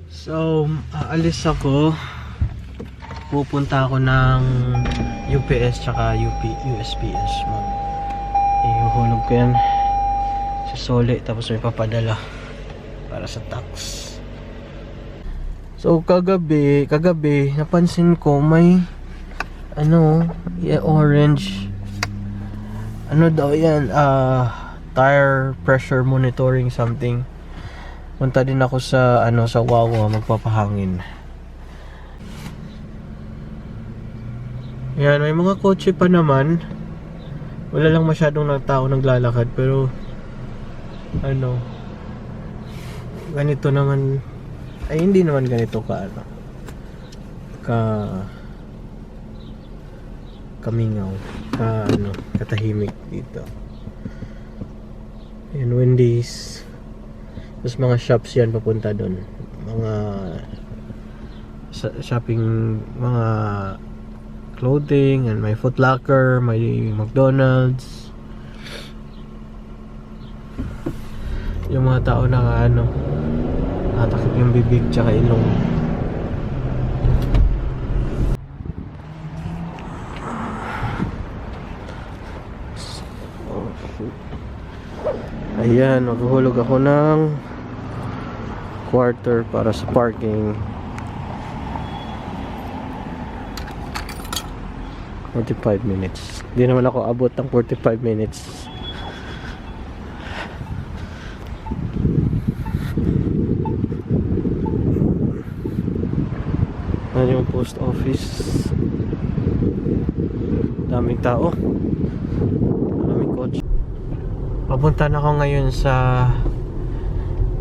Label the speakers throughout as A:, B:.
A: So, aalis ako. Pupunta ako ng UPS tsaka USPS. Ihuhulog ko yan sa sole, tapos may papadala para sa tax. So, kagabi napansin ko may orange. Ano daw yan? Tire pressure monitoring something. Punta din ako sa sa Wawa, Magpapahangin. Yan, may mga kotse pa naman. Wala lang masyadong tao naglalakad, pero ganito naman, ay hindi naman ganito kamingaw, katahimik dito. Yan, Wendy's. Tapos mga shops yan papunta doon. Mga shopping, mga clothing, and may Foot Locker, may McDonald's. Yung mga tao na natakip yung bibig tsaka ilong. Ayan, maghuhulog ako ng quarter para sa parking. 45 minutes. Hindi naman ako abot ng 45 minutes. Ayan yung post office. Daming tao. Daming kotse. Papunta na ako ngayon sa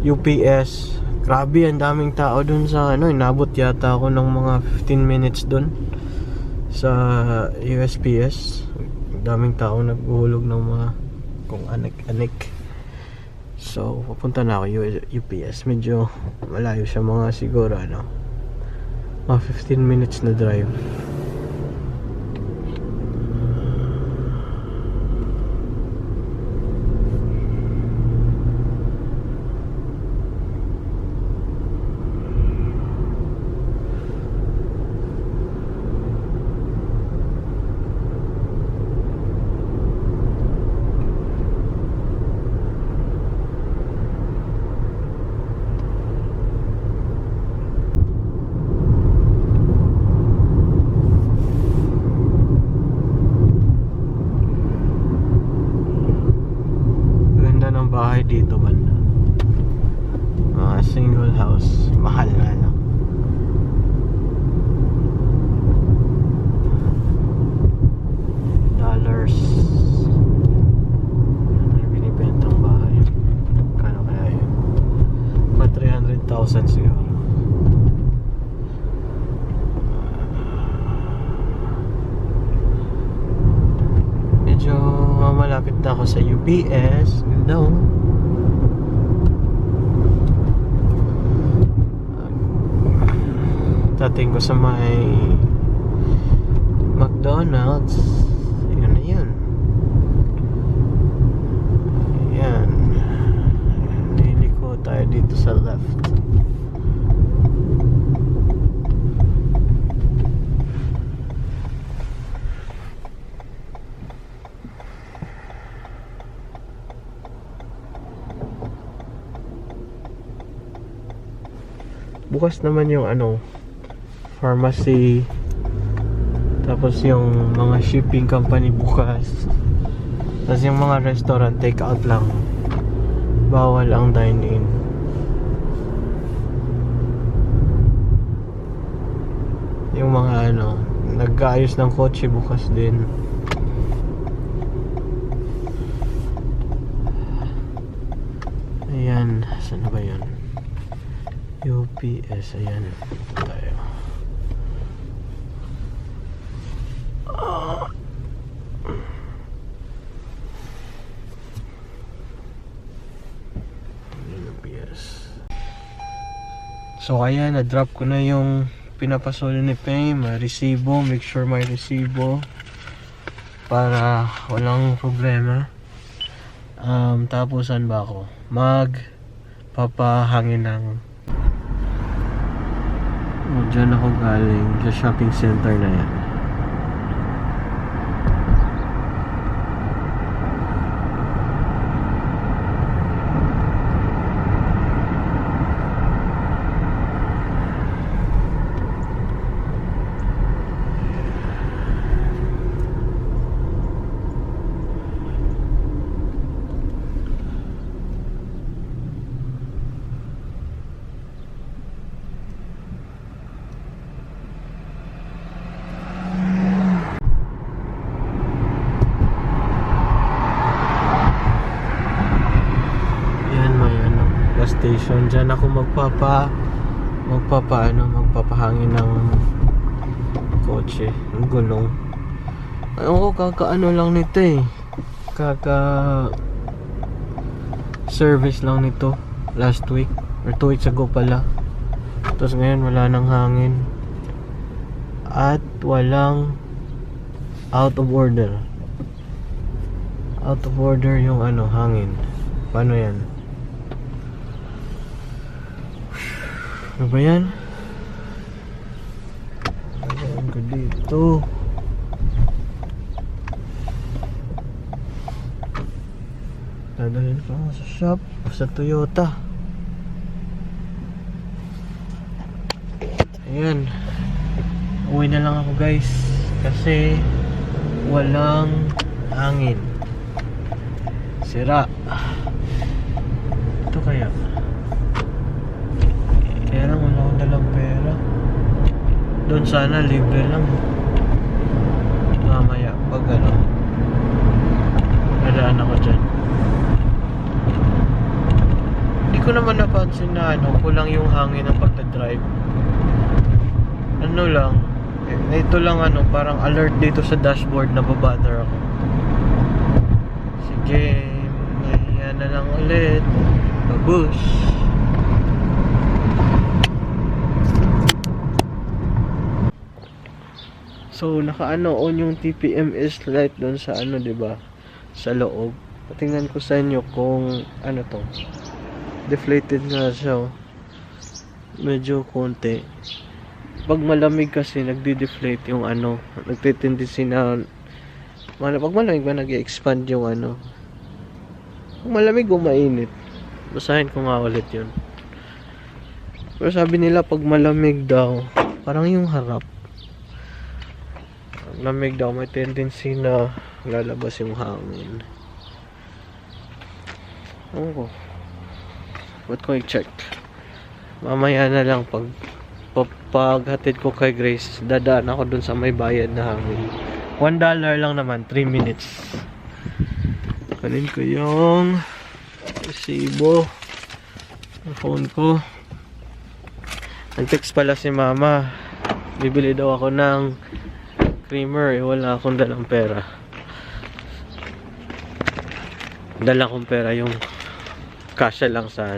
A: UPS. Grabe, ang daming tao dun sa inabot yata ako ng mga 15 minutes dun sa USPS. Daming tao naghuhulog ng mga kung anik-anik. So, papunta na ako UPS. Medyo malayo siya, mga siguro mga 15 minutes na drive. Bahay dito banda, mga single house, mahal na lang. Dollars. Ano binibentang bahay? Kano kaya yun? Mga 300,000 siguro. Medyo malapit na ako sa UPS. Hello. Dating ko sa may McDonald's. Yun na yun. Ayan. Liliko tayo dito sa left. Bukas naman yung pharmacy, tapos yung mga shipping company bukas, tapos yung mga restaurant take out lang, bawal ang dine in. Yung mga nag-aayos ng kotse bukas din. Ayan, saan na ba yun? UPS, ayan tayo. UPS. So ayan, na-drop ko na yung pinapasolo ni Pay. May resibo, make sure may resibo para walang problema. Tapos saan ba ako? Magpapahangin ng Diyan ako galing sa shopping center na yan. Station. Diyan ako magpapahangin ng kotse, ng gulong. Ano ko, kakaano lang nito eh. Service lang nito last week or 2 weeks ago pala. Tapos ngayon wala nang hangin. At walang out of order. Out of order yung hangin. Paano yan? Ano ba yan? Ayan ko dito. Dadalhin ko sa shop, sa Toyota. Ayan. Uwi na lang ako guys. Kasi walang hangin. Sira. Ito kaya. Kaya lang wala akong dalang pera. Doon sana libre lang. Mamaya pag nadaan ako dyan. Hindi ko naman napansin na kulang yung hangin ng pagdadrive. Ano lang, ito lang parang alert dito sa dashboard na babother ako. Sige, mahiya na lang ulit. Babush. So naka-on yung TPMS light doon sa diba? Sa loob. Patingnan ko sa inyo kung to. Deflated nga siya. Medyo konti. Pag malamig kasi nagdi-deflate yung nagte-tendency na pag malamig ba nag-expand yung Pag malamig o mainit. Basahin ko nga ulit yun. Pero sabi nila pag malamig daw, parang yung harap. Lamig daw, may tendency na lalabas yung hangin. Oh, ba't ko i-check? Mamaya na lang paghatid ko kay Grace, dadaan ako dun sa may bayad na hangin. $1 lang naman, 3 minutes. Kanin ko yung resibo ng phone ko. Nag-text pala si mama, bibili daw ako ng creamer, wala akong dalang pera. Dala kong pera yung kasya lang sa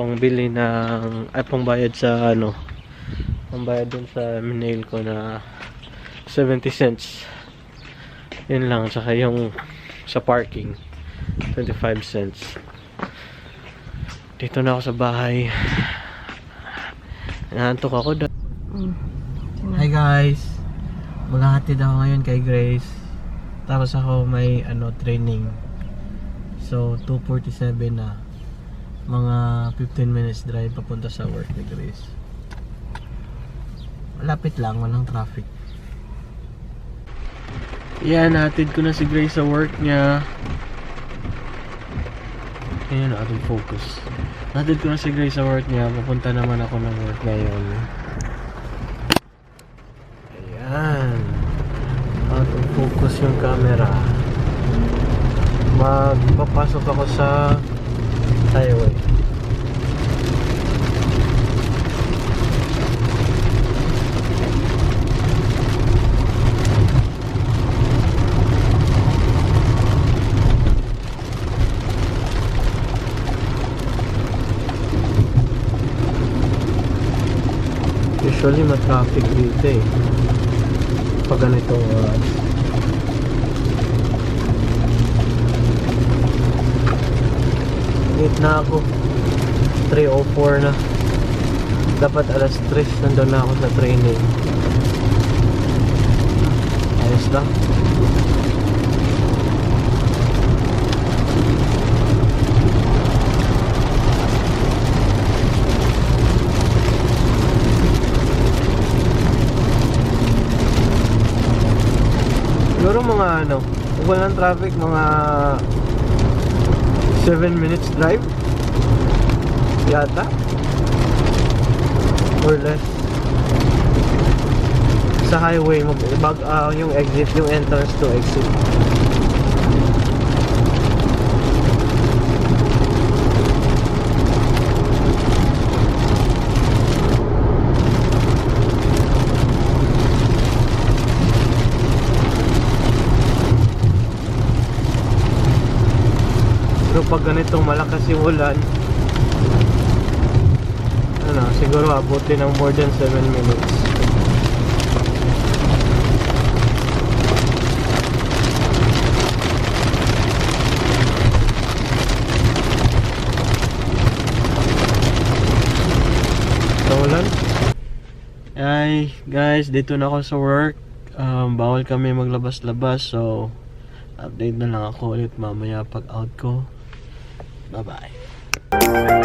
A: pangbili ng pangbayad sa pangbayad dun sa minail ko na 70 cents. Yun lang, saka yung sa parking 25 cents. Dito na ako sa bahay. Nahantok ako Hi guys, maghahatid ako ngayon kay Grace. Tapos ako may training. So 2:47 na. Mga 15 minutes drive papunta sa work ni Grace. Malapit lang, walang traffic. Yan, nahatid ko na si Grace sa work niya. Ayan, out of focus. Nahatid ko na si Grace sa work niya. Papunta naman ako ng work ngayon. Ayan, out of focus yung camera. Magpapasok ako sa highway. Usually ma-traffic dito pag ganitong late na ako, 3:04 na. Dapat alas 3 nandun na ako sa training. Ayos lang. Siguro mga kung walang traffic, mga 7 minutes drive yata or less sa highway yung exit, yung entrance to exit. Pero pag ganitong malakas yung ulan, siguro abutin ng more than 7 minutes. Sa ulan. Ay guys, dito na ako sa work. Bawal kami maglabas-labas, so update na lang ako ulit mamaya pag out ko. Bye bye.